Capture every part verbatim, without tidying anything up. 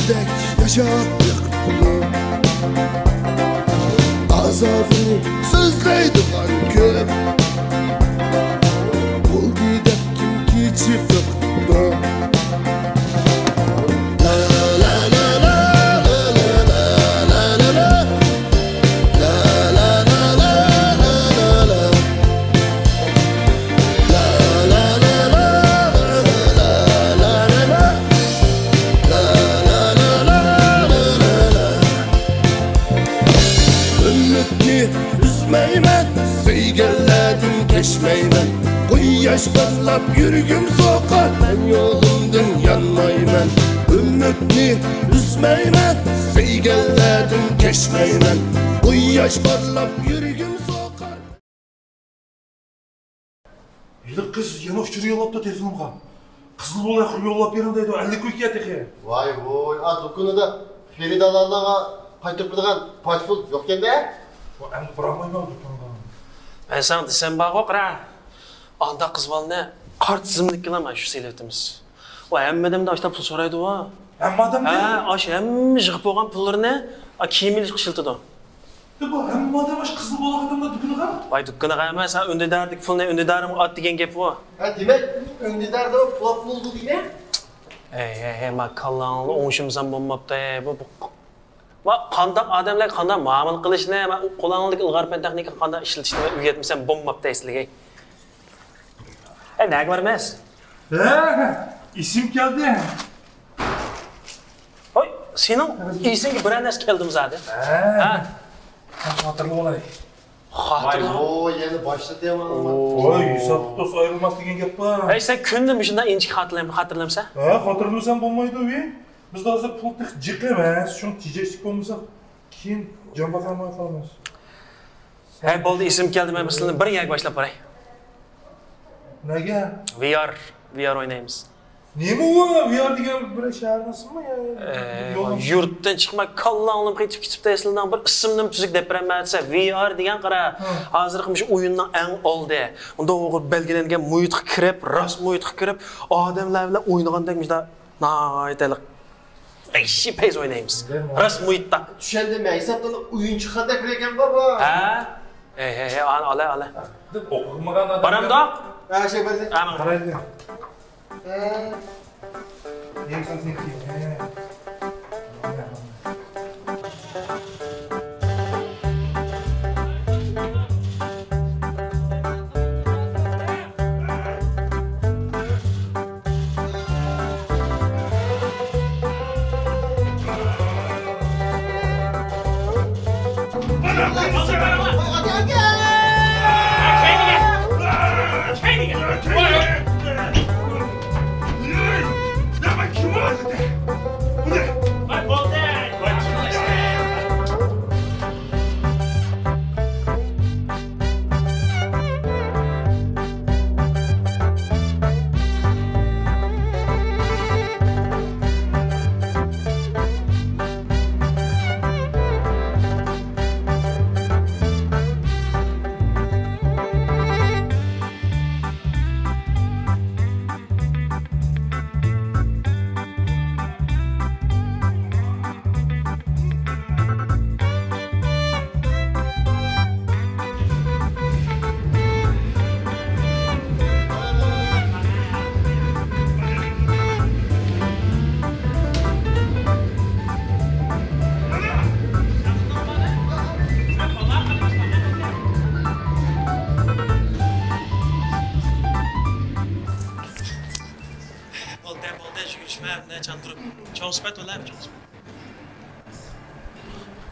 دەك ياشاپ بېقىپتۇ. ئازابىنى سۆزلەيدىغان كۆپ. بولدى دەپ كىم كېچىپ بېقىپتۇ. ئۈمىدنى ئۈزمەيمەن، سۆيگەنلەردىن كەچمەيمەن. قۇياش پارلاپ يۈرىكىم سوقار، مەن يولۇمدىن يانمايمەن. ئۈمىدنى ئۈزمەيمەن، سۆيگەنلەردىن كەچمەيمەن. قۇياش پارلاپ يۈرىكىم سوقار. ھېلىقى قىز يەنە ئۇچۇر يوللاپتۇ تېلېفونۇمغا. قىزىل بولاي، يوللاپ بېرىڭ دەيدۇ، ئەللىك كوي تېخى. ۋاي ۋوي، ئا، دۇكىنىدا خېرىدارلارغا قايتۇرۇپ بېرىدىغان پاچ پۇل يوقكەن-دە؟ ۋا، ئەمدى بېرەلمەيمەن دۇكانغا. مەن ساڭا دېسەم بارغۇ، قارا. ئانداق قىز بالىنى قارت تىزىملىككىلا مانا شۇ سېلىۋېتىمىز. ئۇ ھەممە ئادەمدىن ئاشۇنداق پۇل سورايدۇ ئۇ. ھەممە ئادەمدىن؟ ھە، ئاشۇ ھەممە يىغىپ بولغان پۇللىرىنى، ئا، كىيىم ئېلىشقا ئىشلىتىدۇ. بۇ ھەممە ئادەم ئاشۇ قىزىل بولاق ئادەملەر دۇكىنىغا؟ ۋاي، دۇكىنىغا ئەمەس، ھە، ئۈندىداردىكى پۇلنى ئۈندىدارىمغا ئات دېگەن گەپ ئۇ. ھە، دېمەك، ئۈندىداردا پۇلاق بولىدۇ دېگەن؟ ھەي، ھەي، ھەي، ما كاللاڭنى ئوڭشىمىسام بولماپتۇ، ھەي، بۇ، بۇ، ما قانداق ئادەملەرگە قانداق مۇئامىلە قىلىشنى، ما قولۇڭدىكى ئىلغار پەن تېخنىكا قانداق ئىشلىتىشنى ئۆگەتمىسەم بولماپتۇ سىلىگە. ھەي، نەگە بارىمىز؟ ھە، ئېسىم كەلدى. ھوي، سېنىڭ ئېسىڭگە بىرەر نەرسە كەلدىمۇ زادى؟ ھە. ھە. خاتىرىلىۋالاي. خاتىرىلىۋال. ۋاي، ۋوي، يەنە باشلىدى يامان. ۋوي، ھېسابلىق دوست ئايرىلماس دېگەن گەپ بار. ھەي، سەن كۈندە مۇشۇنداق ئىنچىكە خاتىرىلەم-، خاتىرىلەمسەن؟ ھە، خاتىرىلىمىسەم بولمايدۇ، ۋى. بىزدە ھازىر پۇل تېخى جىق ئەمەس، شۇڭا تېجەشلىك بولمىساق، كېيىن جان باقالماي قالىمىز. ھەي، بولدى، ئېسىمگە كەلدى، مەن بىز سىلەرنى بىر يەرگە باشلاپ باراي. نەگە؟ ۋى ئار، ۋى ئار ئوينايمىز. نېمە ئۇ؟ ۋى ئار دېگەن بىر شەھەرنىڭ ئىسمىمۇ يا؟ ئەي، يولنىڭ يۇرتتىن چىقماي، كاللاڭلىمۇ قېتىپ كېتىپتۇ، سىلەرنىڭ بىر ئىسىمنىمۇ تۈزۈك دەپ بېرەلمەي دېسە، ۋى ئار دېگەن قارا، ھە. ھازىرقى مۇشۇ ئويۇننىڭ ئەڭ ئالدى. ئۇندا ئۇ بەلگىلەنگەن مۇھىتقا كىرىپ، راست مۇھىتقا كىرىپ، ئادەملەر بىلەن ئوينىغاندەك مۇشۇنداق ناھايىتى ھېلىقى ۋەھشىي پەيز ئوينايمىز. راست مۇھىتتا. چۈشەندىم، ھېسابتا ئويۇنچۇق قانداق بىر ئىكەن بۇ. ھە؟ ھەي، ھەي، ھەي، ئانا، ئالا، ئالا. ئوقۇمىغان ئادەم. بارامدۇق؟ ھە، شۇ بىردە. ھە، ماڭا. قارايلى. ھە. يەكسان سېنىڭكى. ھە. بولدى، بولدى، يۈگۈرۈشمە، مۇنداق چاندۇرۇپ. چوڭ سۈپەت بولار، چوڭ سۈپەت.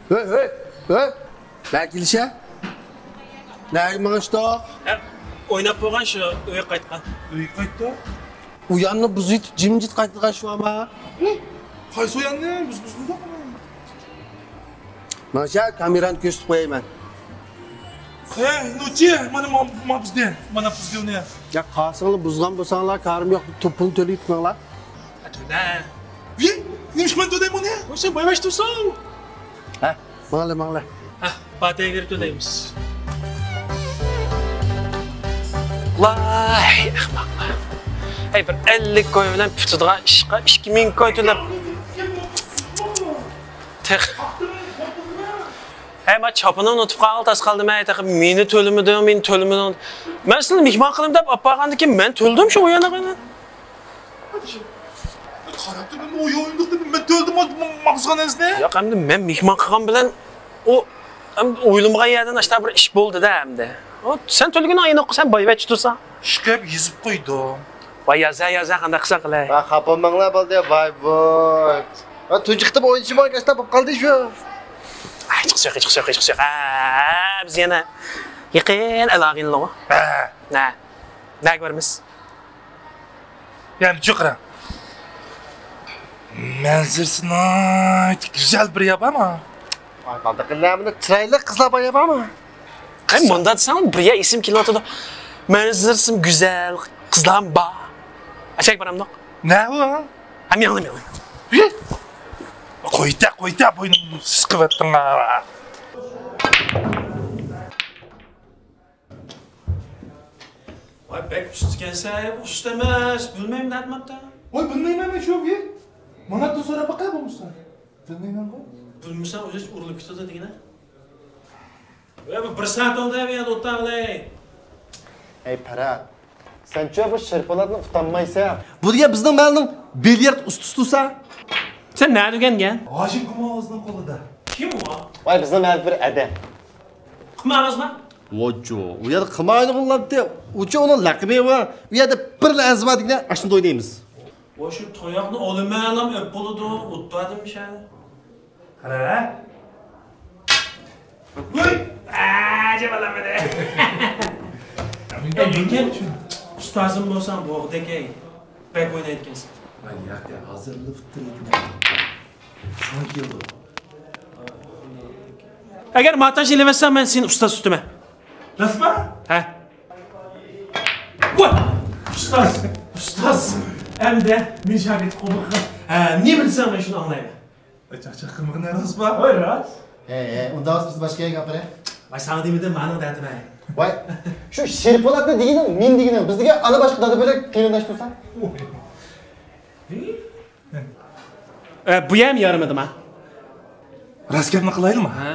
ھۆي، ھۆي، ھۆي. نەگە كېلىشە؟ نەگە مېڭىشتۇق؟ ھە، ئويناپ بولغان شۇ ئۆيگە قايتقان. ئۆيگە قايتتى؟ ئۇياننى بۇزۇۋېتىپ جىمجىت قايتىدىغان شۇ ئەما. قايسى ئۇياننى؟ بىز بۇزمىدۇق. ماڭا شۇ كامېرانى كۆرسىتىپ قوياي مەن. ھە، نوچى، مانا ما، ما بىزدە، مانا بىزدە ئۇنى. يا قاسىڭنى بۇزغان بولساڭلار، كارىم يوق، پۇلنى تۆلىيىپ مېڭىڭلار. ئەتۈنە. ۋى، نېمىشقا مەن تۆلەيمەن ئۇنى؟ ۋاي، سەن بايۋاش تۇرساڭ. ھە، ماڭلە، ماڭلە. ھە، باتەيگىرى تۆلەيمىز. ۋاي، ئەخمەقلار. ھەي، بىر ئەللىك كوي بىلەن پۈتىدىغان ئىشقا ئىككى مىڭ كوي تۆلەپ. تېخى. ھەي، ما چاپىنىڭنى ئۇنتۇپ قالغىلى تاس قالدىم، ھەي، تېخى مېنى تۆلىمىدىڭ، مېنى تۆلىمىدىڭ. مەن سىلىنى مېھمان قىلىمەن دەپ ئاپارغاندىن كېيىن مەن تۆلىدىمشۇ ئۇ يەرنى. قاراپ تۇرۇپ، ئۇ يويۇندۇق دەپ مەن تۆلىدىم ماڭسىغان ئەزنى. ياق، ئەمدى مەن مېھمان قىلغان بىلەن ئۇ ئەمدى ئويلىمىغان يەردىن ئاشتا بىر ئىش بولدى-دە ئەمدى. ئۇ سەن تۆلىگىنىڭ ئاينى سەن بايۋەچچە تۇرساڭ. ئىشقىلىپ يېزىپ قويدۇم. ۋاي يازا، يازا، قانداق قىلساق قىلاي. ۋاي خاپا بولماڭلار بولدى، ۋاي بوي. ۋاي تۇنجى قېتىم ئوينىشىم ئاشتا بولۇپ قالدى شۇ. ئاي، چىقسا يوق، چىقسا يوق، چىقسا يوق. ھە، بىز يەنە يېقىن ئالاقىنلىغۇ. ھە. ھە. نەگە بارىمىز؟ يەنە چوقۇرا. مەنزىرىسى ناھايىتى گۈزەل بىر يەر بارمۇ؟ ۋاي، قانداق قىلىمەن، بۇندا چىرايلىق قىزلار بار يەر بارمۇ؟ قاي، مۇندا دېسەڭ، بىر يەر ئېسىم كېلىۋاتىدۇ. مەنزىرىسىمۇ گۈزەل، قىزلارمۇ بار. ئەشەگە بارامدۇق؟ نە ئۇ؟ ھە، مېڭىڭ، مېڭىڭ. قويتا، قويتا، بوينۇمنى سىقىۋەتتىڭ. ۋاي، بەك ئۇستىكەنسەن. ئۇستا ئەمەس، بىلمەيمەن دەپ ماڭاتتى. ۋاي، بىلمەيمەن مەن شۇ. ماڭاتتىن سوراپ باقاي بولمىسا. بىلمەيمەنغۇ. بىلمىسەڭ ئۆزۈڭ ئۇرۇلۇپ كېتىدۇ دېگىنە. ۋاي، بۇ بىر سائەت بولدى، بۇ يەردە ئولتۇراغلى. ھەي، پەرھات، سەنچۇ بۇ شېرپولاتنى ئۇتالمايسەن. بۇ دېگەن بىزنىڭ مەھەللىنىڭ بىليارت ئۇستىسى تۇرسا. سەن نەدە ئۆگەنگەن؟ ھاشىم گۇماۋازنىڭ قولىدا. كىم ئۇ؟ ۋاي، بىزنىڭ مەھەللىدە بىر ئەدەم. قىمارىڭىزمۇ؟ ۋاچۇ، ئۇ يەردە قىمار ئوينىغىلى بولاتتى. ئۇچۇ ئۇنىڭ لەقىمى بار. ئۇ يەردە بىرلا ئەزۋا دېگىنە ئاشۇندا ئوينايمىز. ۋاي، شۇ تاياقنى ئالىمەنلام ئەپ بولىدۇ، ئۇتتۇ ئادەم ئىشەنە. قارا. ۋۇي! ئا، جاۋابلانمىدى. لېكىن ئۇستازىم بولساڭ بوغدەك، ئەي. بەك ئوينايدىكەنسەن. ۋاي، ياق، ياق، ھازىرلا پۇتتۇرۇۋېتىمەن. ساڭا كېلىدۇ. ئەگەر ماتاش ئېلىۋەتسەڭ، مەن سېنى ئۇستاز تۇتىمەن. راستمۇ؟ ھە. ۋاي! ئۇستاز! ئۇستاز! ئەمدى مېنى شاگىرت قوبۇل قىل. ھە، نېمە دېسەڭ، مەن شۇنى ئاڭلايمەن. ۋاي، چاقچاق قىلمىغىن، راست بار. ۋاي، راست. ھەي، ھەي، ئۇنداق بولسا بىز باشقا يەرگە ئاپىرە. ۋاي، ساڭا دېمىدىم، مانىڭ دەتىمەن. ۋاي، شۇ شېرپولاتنى دېگىنىڭ، مېنى دېگىنىڭ، بىز دېگەن ئانا باشقا دادا بۆلەك قېرىنداش تۇرسا. ئە، بۇ يەرمۇ يارىمىدىما؟ راست گەپنى قىلايلىما؟ ھە.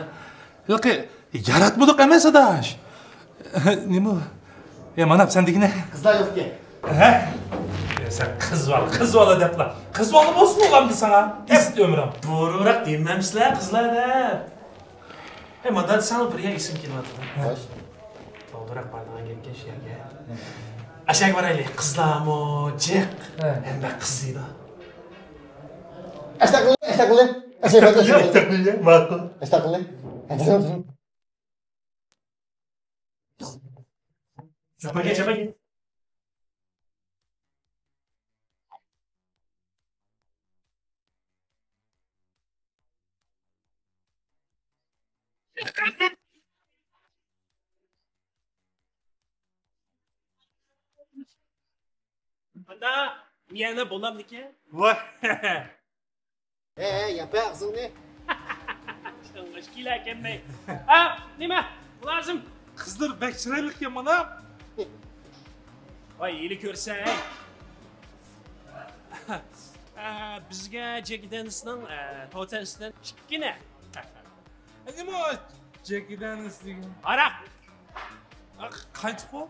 ياقى، ياراتمىدۇق ئەمەس، ئاداش. نېمە؟ يا، مانا، سەن دېگىنە. قىزلار يوقكەن. ھە؟ يا، سەن قىز بالا، قىز بالا دەپلا. قىز بالا بولسىمۇ ئۇلامدى ساڭا؟ ئىسىت ئۆمرۈڭ. بۇرۇنراق دېمەمسىلە قىزلار دەپ. ھەي، مانا دېسەڭ بىر يەر ئېسىم كېلىۋاتىدۇ. خوش. بالدۇرراق بارىدىغان گەپكەن شۇ يەرگە. ئاشەگە بارايلى، قىزلارمۇ جىق، ھە. ھەممە قىزىيدۇ. ئاشتاق قىلدى، ئاشتاق قىلدى. ئاشتاق قىلدى، ئاشتاق قىلدى. ماقۇل. ئاشتاق قىلدى. چاپاكى، چاپاكى. ئانا، مىيەنە بولامدىكەن؟ ۋاي. ھە، ھە، ياپ ئاغزىڭنى. ئىشتىڭغا ئىككىلەكەنمەي. ھە، نېمە؟ مۇلازىم. قىزلار بەك چىرايلىقكەن مانا. ۋاي، ھېلى كۆرسەي. ئە، بىزگە جېكى دېنىسنىڭ، ئە، توتەن ئۈستىدىن ئىككىنى. نېمە ئۇ جېكى دېنىس دېگەن؟ ھاراق. قانچە پۇل؟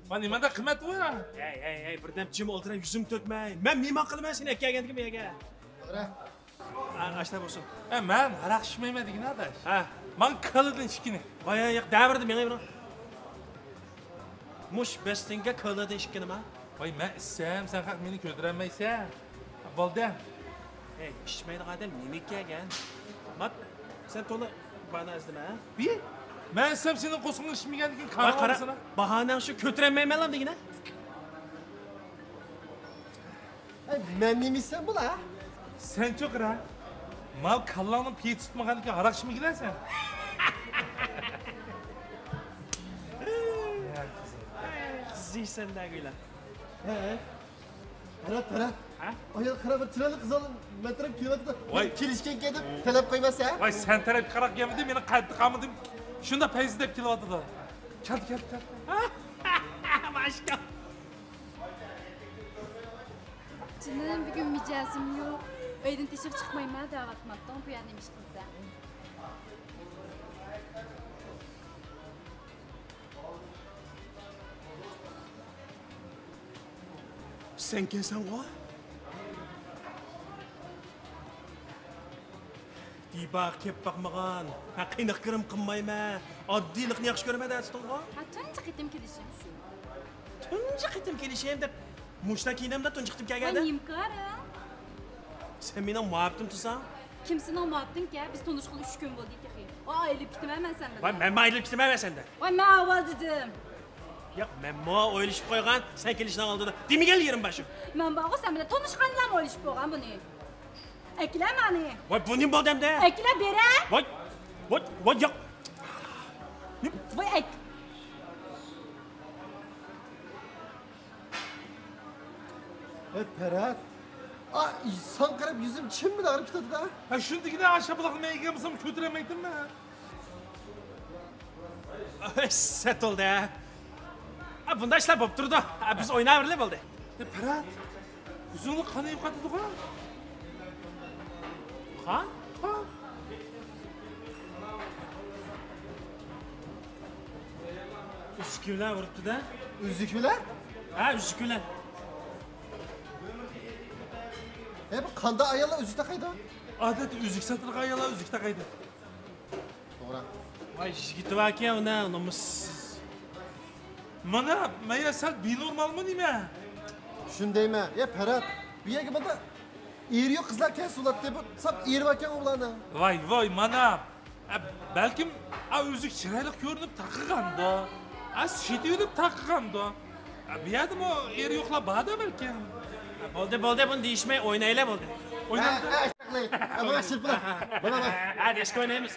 مانا نېمانداق قىممەت بۇ؟ ھەي، ھەي، ھەي، بىردەم جىم ئولتۇر، يۈزۈم تۆكمەي. مەن مېھمان قىلىمەن سېنى ئەكەلگەندىكىن بۇ يەرگە. ئا، ئاشتا بولسۇن. ئە، مەن ھاراق ئىچمەيمەن دېگىن ئاداش. ھە. ماڭا كالىدىن ئىككىنى. ۋاي، ۋاي، ياق، دەۋردى مېڭە بىر. مۇش بەستىنگە كالىدىن ئىككىنى ما؟ ۋاي، مەن ئىچسەم، سەن خەق مېنى كۆتۈرەلمەيسەن. بولدى. ئەي، ئىچمەيدىغان ئادەم نېمە كەلگەن؟ مات، سەن تولا باھانە ئىزدىمە، ھە؟ بى، مەن ئىچسەم سېنىڭ قورسىقىڭ ئىچمىگەندىن كېيىن ۋاي، قارا، كارىڭ باھانەڭ شۇ، كۆتۈرەلمەيمەنلا دېگىنە. ئەي، مەن نېمە ئىچسەم بولا؟ سەن چوقۇرا. ماۋۇ كاللاڭنىڭ پېيى تۇتمىغاندىن كېيىن ھاراق ئىچمىگىنە سەن. قىزىيسەن دەگۈيلەر. ھە. قارا، قارا. ھە؟ ئايال قارا، بىر چىرايلىق قىز مەن تەرەپ كېلىۋاتىدۇ. ۋاي. كېلىشكەنكەن دەپ تەلەپ قويماسا؟ ۋاي، سەن تەرەپ قاراپ كەلمىدىم، مېنىڭ قەددى قالمىدىم. شۇنداق پەيزى دەپ كېلىۋاتىدۇ. كەلدى، كەلدى، كەلدى. ماشقا. جېنىم، بۈگۈن مىجەزىم يوق. ئۆيدىن تېشىغا چىقمايمەن دەۋاتماپتىڭ، بۇ يەردە نېمە ئىش قىلىسەن؟ سەنكەنسەنغۇ؟ دىبا كەپ باقمىغان، ھە، قېنىق گىرىم قىلمايمەن، ئاددىيلىقنى ياخشى كۆرىمەن دەۋاتتىڭغۇ؟ ھە، تۇنجى قېتىم كېلىشىم شۇ. تۇنجى قېتىم كېلىشىم دەپ مۇشۇنداق كىيىنەمدە تۇنجى قېتىم ۋاي، كەلگەندە. نېمە كارىڭ؟ سەن مېنىڭ مۇھەببىتىمنى تۇتساڭ. كىم سېنىڭ مۇھەببىتىڭكى؟ بىز تونۇشقىلى ئۈچ كۈن بولدى تېخى. ۋاي، ئايرىلىپ كېتىمەن مەن سەن بىلەن. ۋاي، مەنمۇ ئايرىلىپ كېتىمەن مەن سەندىن. ۋاي، مەن ئاۋۋال دېدىم. ياق، مەنمۇ ئويلىشىپ قويغان، سەن كېلىشنىڭ ئالدىدا. دېمىگەن يېرىم بار شۇ. مەن بارغۇ سەن بىلەن تونۇشقاندىلا ئويلىشىپ قويغان بۇنى. ئەكىلە مانى. ۋاي، بۇ نېمە بولدى ئەمدى؟ ئەكىلە بېرە. ۋاي، ۋاي، ۋاي، ياق. ۋاي، ئەك- ئەي پەرھات، ئا، ساڭا قاراپ يۈزۈم چىم بىلەن ئاغرىپ كېتىۋاتىدۇ. ھە، شۇندىكىنە ئاشۇ بۇلاقنى مەيگەن بولسام كۆتۈرەلمەيتتىم مەن. سەت بولدى ھە. ئا، بۇنداق ئىشلار بولۇپ تۇرىدۇ. ئا، بىز ئويناۋېرىلى بولدى. ئەي پەرھات، يۈزۈڭدە قان ئېگىپ قاتىدىغۇ. قان؟ قان. ئۈزۈك بىلەن ئۇرۇپتۇ-دە. ئۈزۈك بىلەن؟ ھە، ئۈزۈك بىلەن. ھە، بۇ قانداق ئاياللار ئۈزۈك تاقايدۇ؟ ئادەتتە ئۈزۈك ساتىدىغان ئاياللار ئۈزۈك تاقايدۇ. توغرا. ۋاي، يىگىتى باركەن ئۇنىڭ نومۇسسىز. مانا، مەيە سەل بىنورمالمۇ نېمە؟ شۇندايمەن. يا پەرھات، بۇ يەرگە مانا ئېرى يوق قىزلار كەلسە بولاتتى، بۇ ساپ ئېرى باركەن ئۇلارنىڭ. ۋاي، ۋاي، مانا. ئە، بەلكىم، ئا، ئۆزى چىرايلىق كۆرۈنۈپ تاقىغاندۇ. ئا، سۈت ئېلىپ تاقىغاندۇ. ئا، بۇ يەردىمۇ ئېرى يوقلار باردۇ بەلكىم. بولدى، بولدى، بۇنى دېيىشمەي ئوينايلى، بولدى. ئوينايلى. ئە، ئە، ئە، بۇنا شىرپىلا. بۇنا، بۇنا. ھە، دىسكو ئوينايمىز.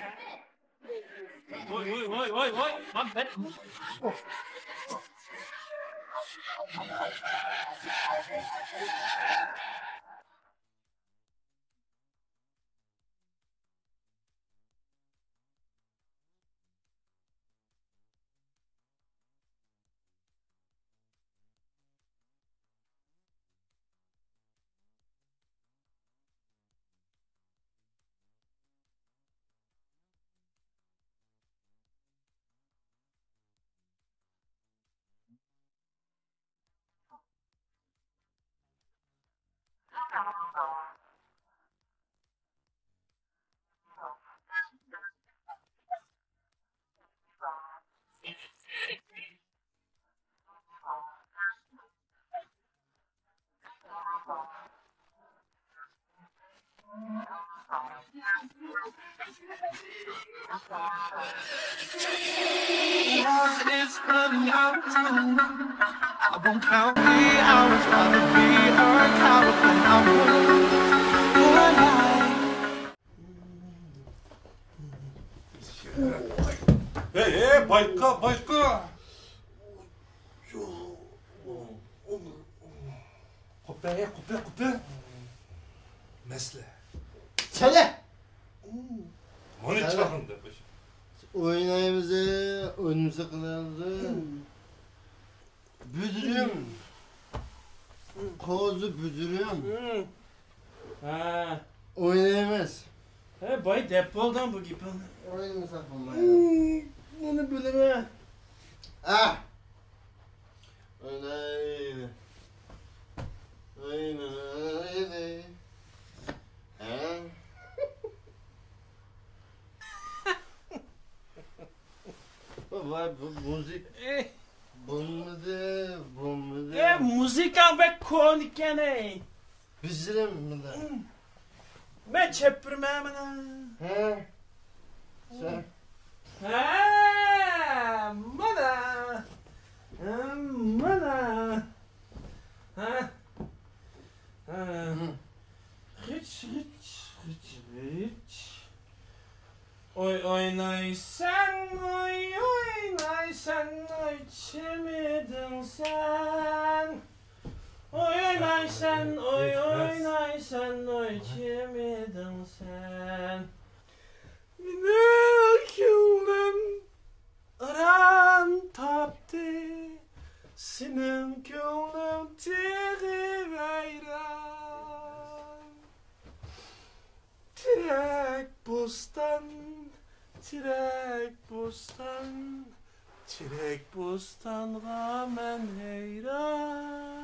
ۋوي، ۋوي، ۋوي، ۋوي، ۋوي. مانا بەت. ھەي، ھەي، بايقا، بايقا. قوپە، ھەي، قوپە، قوپە. مەسىلە. چەلە! مانا چاغىڭدا. ئوينايمىز، ئوينىمىسا قىلىمىز. بۈدرۈم. قوزا بۈدرۈم. ھە. ئوينايمىز. ھە، باي دەپ بولدۇڭ بۇ گېپىڭنى. ئوينىمىساق بولمايدۇ. بۇنى بىلىمەن. ئە. ئوينايلى. ئوينايلى. ھە؟ ۋاي، بۇ مۇزىك. ئېھ. بولمىدى، بولمىدى. ئە، مۇزىكاڭ بەك كونىكەن، ئەي. بېجىرەم مانا. مەن چېلىپ بېرىمەن مانا. ھە. سەن. ھە، مانا. ھە، مانا. ھە. ھە. غىچ، غىچ، غىچ، غىچ. ئوي ئوينايسەن، ئوي ئوينايسەن، ئوي چىمىدىڭ سەن. ئوي ئوينايسەن، ئوي ئوينايسەن، ئوي چىمىدىڭ سەن. مېنىڭ كۆڭلۈم ئارام تاپتى، سېنىڭ كۆڭلۈڭ تېخى ۋەيران. بوستان، تېرەك بوستان، تېرەك بوستانغا مەن ھەيران.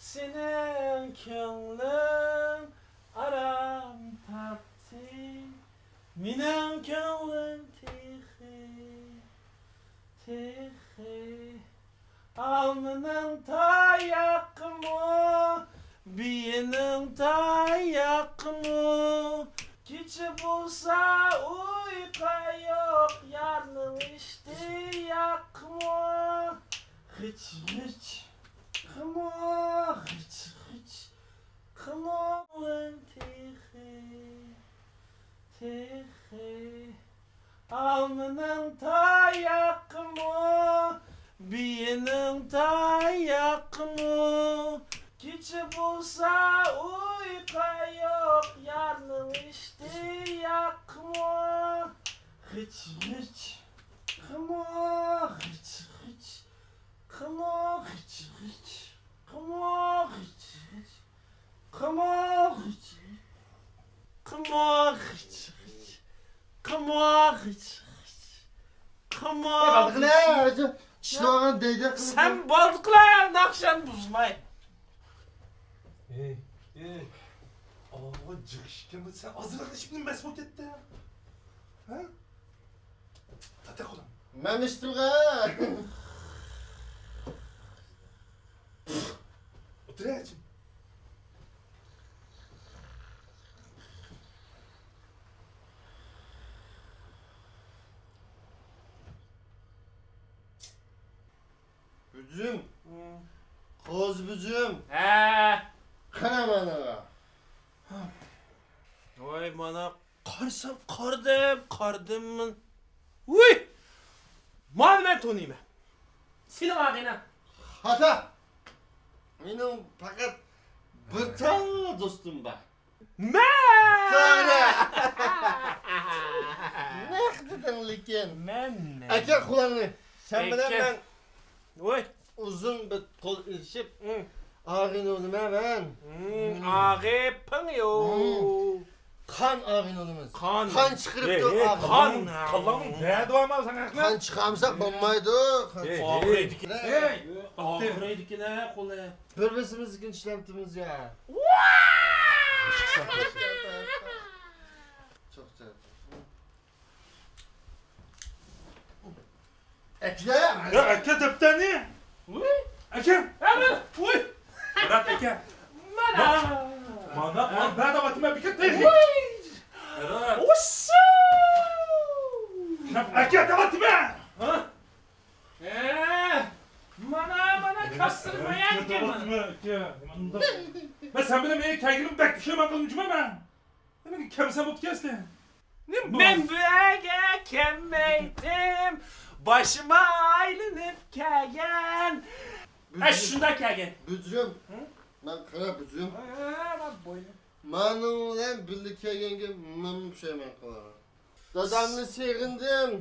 سېنىڭ كۆڭلۈڭ ئارام تاپتى، مېنىڭ كۆڭلۈم تېخى، تېخى. ئالمىنىڭ تايىقىمۇ، بىيىنىڭ تايىقىمۇ، كېچە بولسا ئۇيقۇ يوق، يارنىڭ ئىشتىياقىمۇ. غىچ، غىچ، قىمۇ، غىچ، غىچ، قىمۇ. تېخى، تېخى. ئالمىنىڭ تايىقىمۇ، بىيىنىڭ تايىقىمۇ، كېچە بولسا ئۇيقۇ يوق، يارنىڭ ئىشتىياقىمۇ. غىچ، غىچ، قىمۇ، غىچ، غىچ، قىمۇ، غىچ، غىچ، قىمۇ، غىچ، غىچ. قىماغ، قىماغ، قىماغ، قىماغ. ئىشلىغان دەيدە قىلىپ. سەن بالدىقلا ناخشام بۇزماي. ئەي، ئەي. ئاغا جىق ئىكەن بۇ، سەن ئازراق ئىچىپ مەس بولۇپ كەتتى. ھە؟ تاتە قولۇم. مەن ئىچتىمغا. ئولتۇر ئەچىم. بۈجۈم. ھە. قوز بۈجۈم. ھە. قارا مانا. ۋاي، مانا قارىسام، قارىدىم، قارىدىم. ۋۇي! مانا مەن تونۇيمەن. سېنىڭ ئاغىنەڭ. خاتا. مېنىڭ پەقەت بىر تال دوستۇم بار. مەن! توغرا. نەق دېدىڭ لېكىن. مەن، مەن. ئەكە قۇلاڭنى. سەن بىلەن مەن. ۋوي. ئۇزۇن بىر قول ئېلىشىپ، ھىم. ئاغىنە بولىمەن مەن. ھىم، ھىم. ئاغىپىڭ يو. ھىم. قان ئاغىنە بولىمىز. قان. قان چىقىرىپ تۇر، ئاغىنە. قان. كاللاڭنىڭ دەردى بارمۇ ساڭا؟ قان چىقارمىساق بولمايدۇ. قان چىقىرىپ. ئاغرىيدىكىنە. ئاغرىيدىكىنە قولى. بىر-بىرىمىزنىڭكىنى ئىشلەپتىمىز يا. چوق چوق. ئەكە! يا ئەكە دەپتەرنى! ۋۇي! ئەكە! ھە، مانا! ۋۇي! قارا ئەكە! مانا! مانا، مانا، مانا دەۋاتىمەن، بىكەت تېخى! ۋۇي! قارا! ئوسسۇ! ئەكە دەۋاتىمەن! ھە؟ ئە، مانا، مانا، كاستىرمايا ئىكەن مانا. ئەكە، مانا. مەن سەن بىلەن مېنىڭ كەلگىنىمنى بەك پۇشايمان قىلدىم جۇما مەن. نېمىگە كەمسەن بوپتۇ ئەسلى؟ نېمە بۇ؟ مەن بۇ يەرگە كەلمەيتتىم. باشىم ئايلىنىپ كەلگەن. ئە، شۇنداق كەلگەن. بۈجۈم. ھە؟ مەن قارا بۈجۈم. ھە، مەن بوينۇم. مانىڭ بىلەن بىللە كەلگەنگە مەنمۇ پۇشايمان قىلىمەن. دادامنى سېغىندىم.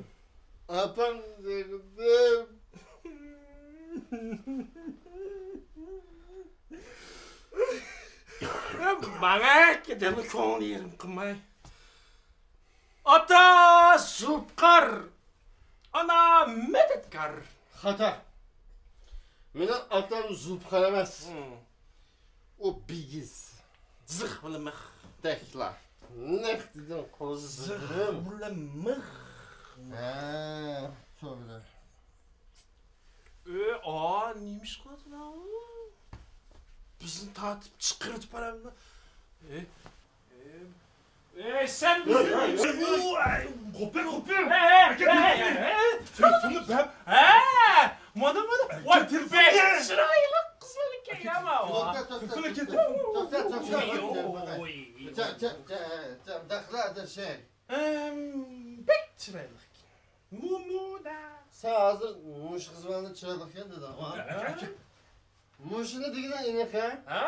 ئاپامنى سېغىندىم. ماڭا كېتىدۇ كۆڭۈل يېرىم قىلماي. ئاتا زۇلپىقار، ئانا مەدەتكار. خاتا. مېنىڭ ئاتام زۇلپىقار ئەمەس. ھىم. ئۇ بىگىز. زىخ بىلە مىخ. دەكلا. نەق دېدىڭ، قوزىدىم. زىخ بىلە مىخ. ھە، توغرا. ئۆ، ئا، نېمە ئىش قىلىۋاتىدۇ ئۇ؟ بىزنى تارتىپ چىقىرىۋېتىپ بارامدۇ؟ ئە، ئە، ئەي، سەن بىزنى. ئەي، ئەي، ئەي، ئەي. قوپۇر، قوپۇر. ئەي، ئەي، ئەي، ئەي. تېلېفوننى بەر. ھە، مانا، مانا. ۋاي، تېلېفوننى. بەك چىرايلىق قىز ئىكەن يا، ماۋۇ. توختا، توختا، توختا. توختا، توختا. ۋوي. چا-، چا-، چا-، چا-، دەخلى ئاداش. ئەم، بەك چىرايلىق ئىكەن. مومودا. سەن ھازىر مۇشۇ قىز بىلەن چىرايلىق ئىكەن دېدىڭ. ھە؟ مۇشۇنى دېگىنىڭ ئېنىق ھە؟ ھە؟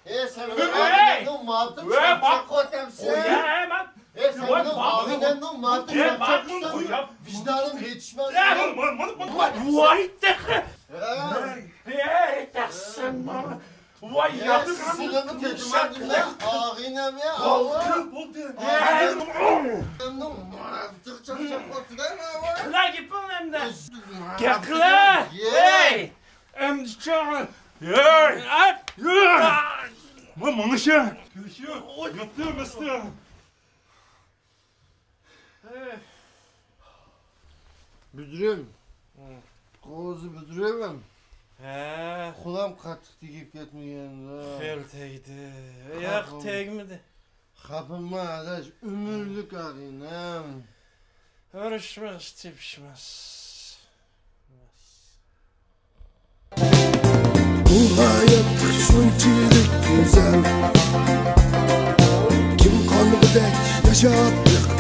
ئەي، سەن مېنىڭ ئاغىنەمنىڭ مالىتىنى چاقچاق قىلىۋاتامسەن؟ ئەي، مەن، ئەي، سەن مېنىڭ ئاغىنەمنىڭ مالىتىنى چاقچاق قىلساڭ ۋىجدانىم يېتىشمەس. ۋاي، تېخى. ھە؟ ئەي، تېخى سەن ماڭا. ۋاي، ياخشى. سىلىنى تېتىمەن دېمە، ئاغىنە. بولدى، بولدى. قىلار گېپىڭنى ئەمدى. گەپ قىلە. ھەي! ئەمدى چاغ. ھەي! ئات! ما ماڭىشە. ياتتى، مىستى. بۈدرۈم. ھە. قوزا بۈدرۈم. ھە. قولام قاتتىق تېگىپ كەتمىگەندۇ؟ خېلى تەگدى. ياق، خاپا-، تەگمىدى. خاپىما ئاداش، ئۆمۈرلۈك ئاغىنەم. ئۇرۇشماس، تېپىشماس. بۇ ھايات شۇنچىلىك گۈزەل، كىم قالغۇدەك ياشاپ بېقىپ.